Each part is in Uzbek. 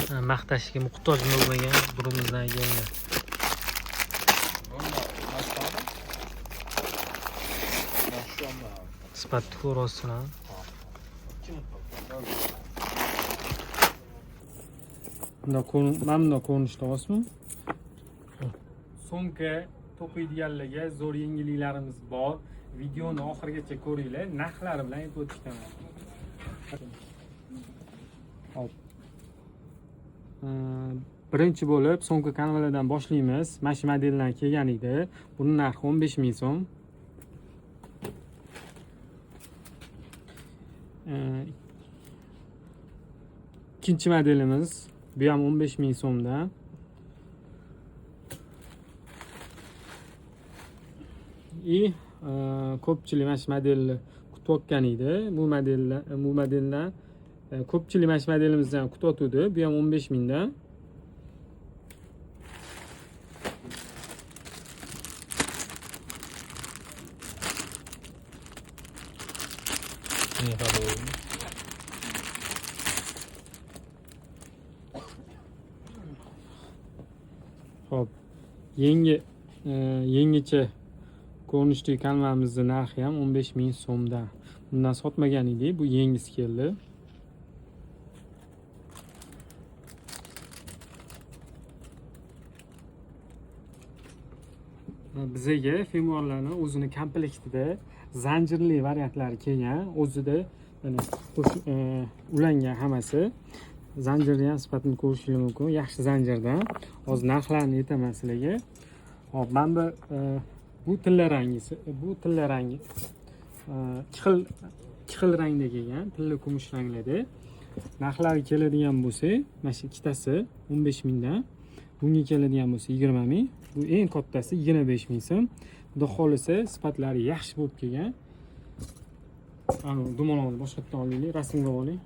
Maqtashga muhtoj bo'lmagan burimizdan keldi. Sifatni ko'ryapsizlar. Bunda mana bunday ko'rinishda olsinmi? Sumka to'qiydiganlarga zo'r yengilliklarimiz bor. Videoni oxirigacha ko'ringlar, narxlari bilan aytib o'tishdaman. Hop. Birinchi bo'lib sumka kanvaladan boshlaymiz. Mana shu modeldan kelgan edi. Buning narxi 15 ming so'm. Ikkinchi modelimiz, bu ham 15 ming so'mdan. И ko'pchilik mana shu modelni kutayotgan edi. Bu modeldan ko'pchilik mana shu modelimizdan kutayotgandi. Bu ham 15 mingdan. Xo'p, yangicha ko'rinishdagi kanvamizni narxi ham 15 ming so'mdan. Bundan sotmagan edik, bu yangisi keldi. Bizaga fermuarlarni o'zini komplektida zanjirli variantlari kelgan, o'zida mana ulangan hammasi. Zanjirni ham sifatini ko'rishingiz mumkin, yaxshi zanjirdan. Hozir narxlarini aytaman sizlarga. Hop, mana bu tilla rangisi, bu tilla rangi ikki xil rangda kelgan, tilla kumush ranglarda. Narxlari keladigan bo'lsa, mana shu ikkitasi 15 mingdan. Bunga keladigan bo'lsa 20 ming. Bu eng kattasi 25 ming so'm. Xudo xolisa sifatlari yaxshi bo'lib kelgan. Ana dumaloqni boshqatdan olaylik, rasmga oling.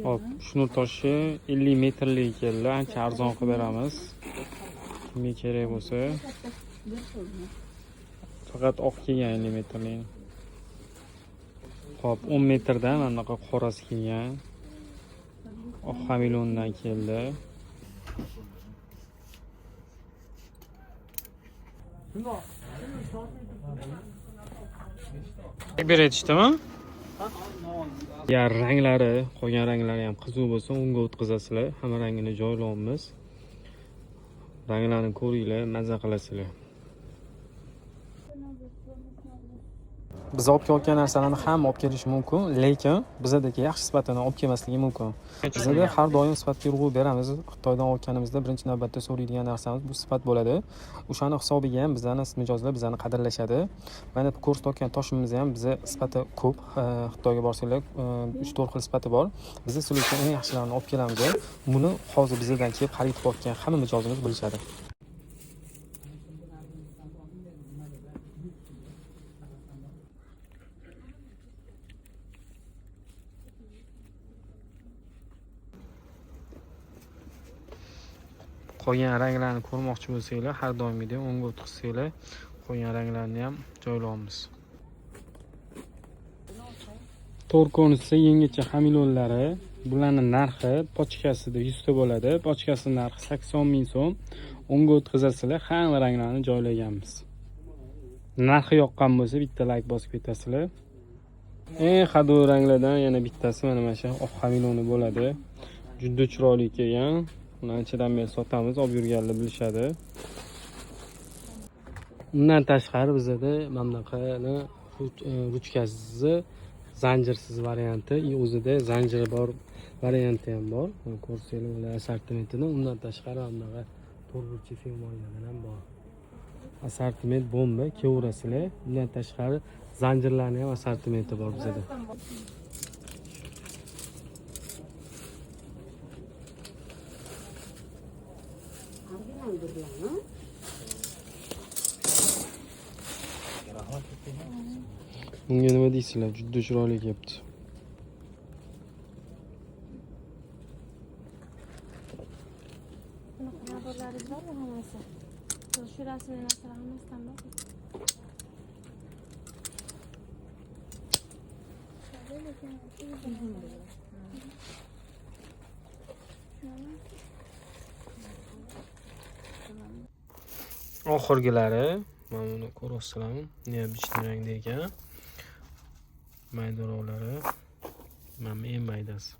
Hop, shnur toshi 50 metrlik keldi, ancha arzon qilib beramiz. Kimga kerak bo'lsa. Faqat oq kelgan 50 metrlik. Hop, 10 metrdan mana bunaqa qorasi kelgan. Oq hamilondan keldi. Berishdimi? Ya ranglari, qolgan ranglari ham qiziq bo'lsa, unga o'tkazasizlar. Hamma rangini joylaymiz. Ranglarni ko'ringlar, maza qilasizlar. Biz olib kelayotgan narsalarni hamma olib kelishi mumkin, lekin bizadagi yaxshi sifatini olib kelmasligi mumkin. Bizada har doim sifatga urg'u beramiz. Xitoydan olganimizda birinchi navbatda so'raydigan narsamiz bu sifat bo'ladi. O'shani hisobiga ham bizani mijozlar bizani qadrlashadi. Mana ko'rsatayotgan toshimiz ham biza sifati ko'p. Xitoyga borsanglar 3-4 xil sifati bor. Biz sizlar uchun eng yaxshilarini olib kelamiz. Buni hozir bizdan kelib xarid qilayotgan hamma mijozimiz bilishadi. Qolgan ranglarni ko'rmoqchi bo'lsanglar, har doimgidek o'ngga o'tkazsanglar, qolgan ranglarni ham joylaymiz. To'rt ko'rinishda yangicha hamilonlari, bularning narxi pochkasida 100 ta bo'ladi. Pochkasining narxi 80 ming so'm. O'ngga o'tkazasizlar, hamma ranglarni joylaganmiz. Narxi yoqqan bo'lsa bitta like bosib ketasizlar. Eng hadoy ranglardan yana bittasi mana shu oq hamiloni bo'ladi. Juda chiroyli kelgan. Buni anchadan beri sotamiz, olib yurganlar bilishadi. Undan tashqari bizada mana bunaqani ruchkasiz, zanjirsiz varianti, o'zida zanjiri bor varianti ham bor. Buni ko'rsanglar ular assortimentini. Undan tashqari mana bunaqa to'rtburchak fermuarlardan ham bor. Assortiment bomba, kelaverasizlar. Undan tashqari zanjirlarning ham assortimenti bor bizada. Bunga nima deysizlar? Juda chiroyli kelibdi. Bunaqa naborlaringiz bormi hammasi? Shu rasmli narsalar hammasidan bormi? Oxirgilari mana buni ko'ryapsizlarmi? Необычный rangda ekan. Maydaroqlari. Mana bu eng maydasi.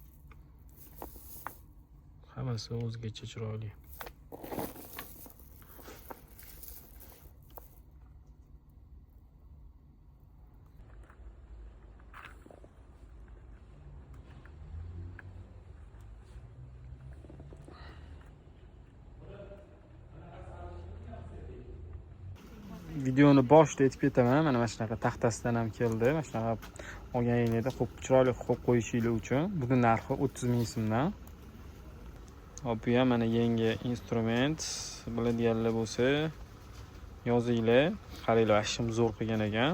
Hammasi o'zgacha chiroyli. Videoni boshida aytib ketaman, mana shunaqa taxtasidan ham keldi. Mana shunaqa olganingizda xo'p chiroyli qo'yib qo'yishingiz uchun. Buni narxi 30 ming so'mdan. Hop, bu ham mana yangi instrument. Biladiganlar bo'lsa yozinglar. Qaranglar, ashim zo'r qilgan ekan.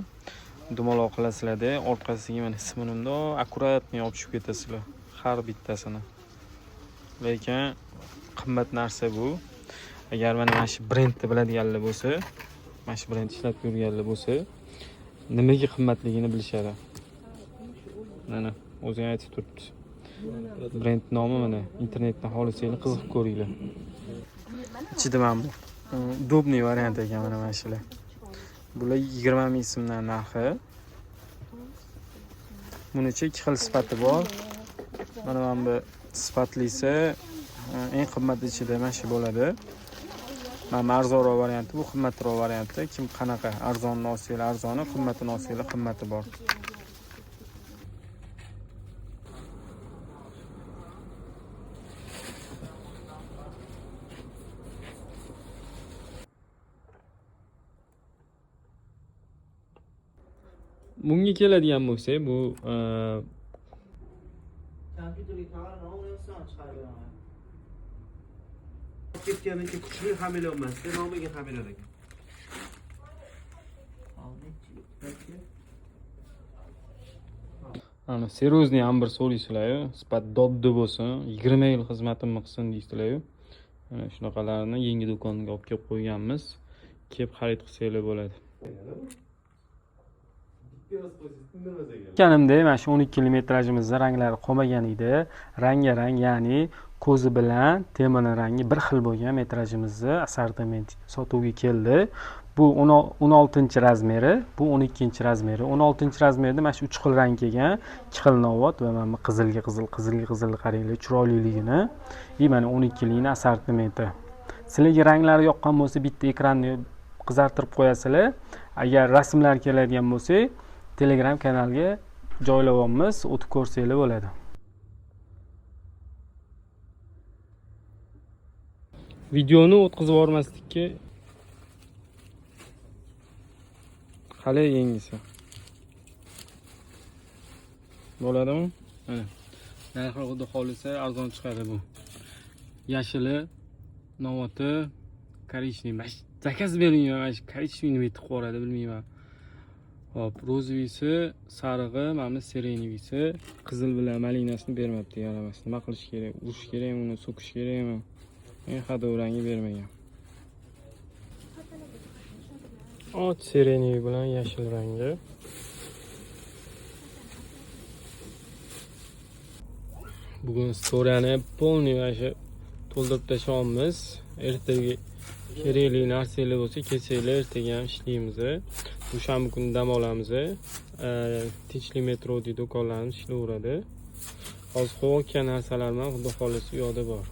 Dumaloq qilasizlarda, orqasiga mana simini bundoq akkuratniy yopishib ketasizlar har bittasini. Lekin qimmat narsa bu. Agar mana shu brendni biladiganlar bo'lsa, mana shu brend ishlab yurganlar bo'lsa, nimaga qimmatligini bilishadi. Mana o'zi ham aytib turibdi. Brend nomi mana internetdan xohlasanglar qiziqib ko'ringlar. Ichida mana bu удобный variant ekan mana shular. Bular 20 ming so'mdan narxi. Bunicha ikki xil sifati bor. Mana bu sifatlisi eng qimmat ichida mana shu bo'ladi. Mana arzonroq varianti, bu qimmatroq varianti. Kim qanaqa arzonni olsanglar arzoni, qimmatini olsanglar qimmati bor. Bunga keladigan bo'lsak, bu Kompyuterga tovarni o'yinsan chiqarib beraman. Ketgandan kuchli hamilon emas, nomiga hamilon ekan. Ana seryozni ham bir so'raysizlar-yu, sifat doddi bo'lsin, 20 yil xizmatimni qilsin deysizlar-yu. Mana shunaqalarni yangi do'konga olib kelib qo'yganmiz. Kelib xarid qilsanglar bo'ladi. Aytganimdek, mana shu 12 metrajimizda ranglari qolmagan edi. Ranga-rang, ya'ni ko'zi bilan temani rangi bir xil bo'lgan metrajimizni assortiment sotuvga keldi. Bu 16 razmeri, bu 12 razmeri. 16 razmerda mana shu 3 xil rang kelgan, 2 xil novot va mana bu qizilga qizil, qizilga qizil qaranglar chiroyliligini. И mana 12likni assortimenti. Sizlarga ranglari yoqqan bo'lsa, bitta ekranni qizartirib qo'yasizlar. Agar rasmlar keladigan bo'lsa, Telegram kanalga joylayapmiz, o'tib ko'rsanglar bo'ladi. Videoni o'tkazib yubormaslikka hali yengisi. Bo'ladimi? Mana. Narxi xudo xolisa arzon chiqadi bu. Yashili, novoti, korичневый. Mana zakaz berilgan, mana shu korичневыйni nima etib qo'yadi bilmayman. Hop, rozoviysi, sarig'i, mana bu sireneviysi, qizil bilan malinasini bermabdi yaramas. Nima qilish kerak? Urish kerakmi uni, so'kish kerakmi? Eng hadov rangi bermagan. Ot sireneviy bilan yashil rangi. Bugun storiyani polniy mana shu to'ldirib tashlayapmiz. Ertaga kerakli narsalar bo'lsa, kelsanglar ertaga ham ishlaymiz. Dushanba kuni dam olamiz. Tinchlik metro deydi do'konlarimiz ishlayveradi. Hozir qo'yayotgan narsalarim ham xudo xolisi u yoqda bor.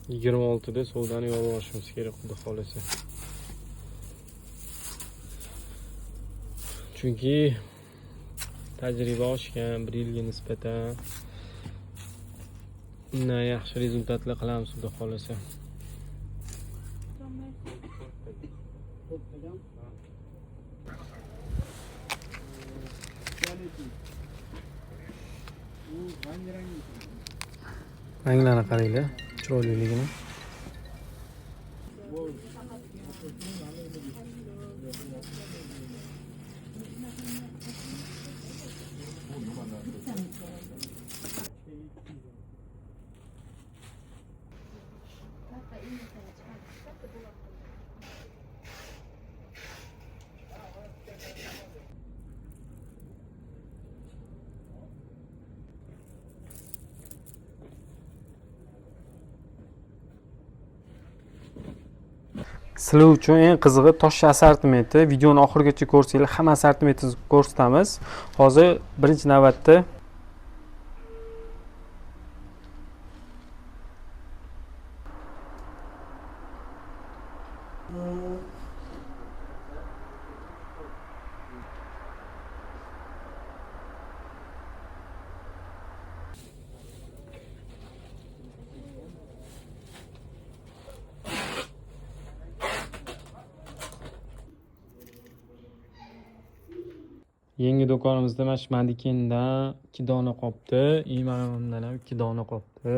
26da savdoni yopib olishimiz kerak xudo xolisi. Chunki tajriba oshgan bir yilga nisbatan undan yaxshi rezultatlar qilamiz xudo xolisi. Ranglarni qaranglar, chiroyliligini. Sizlar uchun eng qizig'i toshcha assortimenti. Videoni oxirigacha ko'rsanglar, hamma assortimentini ko'rsatamiz. Hozir birinchi navbatda yangi do'konimizda mana shu mandekendan 2 dona qolibdi. И mana bundan ham 2 dona qolibdi.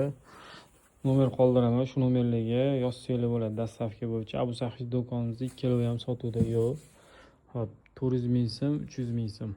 Nomer qoldiraman, shu nomerlarga yozsanglar bo'ladi доставка bo'yicha. Abu Sahid do'konimizda ikkalovi ham sotuvda yo'q. Xo'p, 400 ming so'm, 300 ming so'm.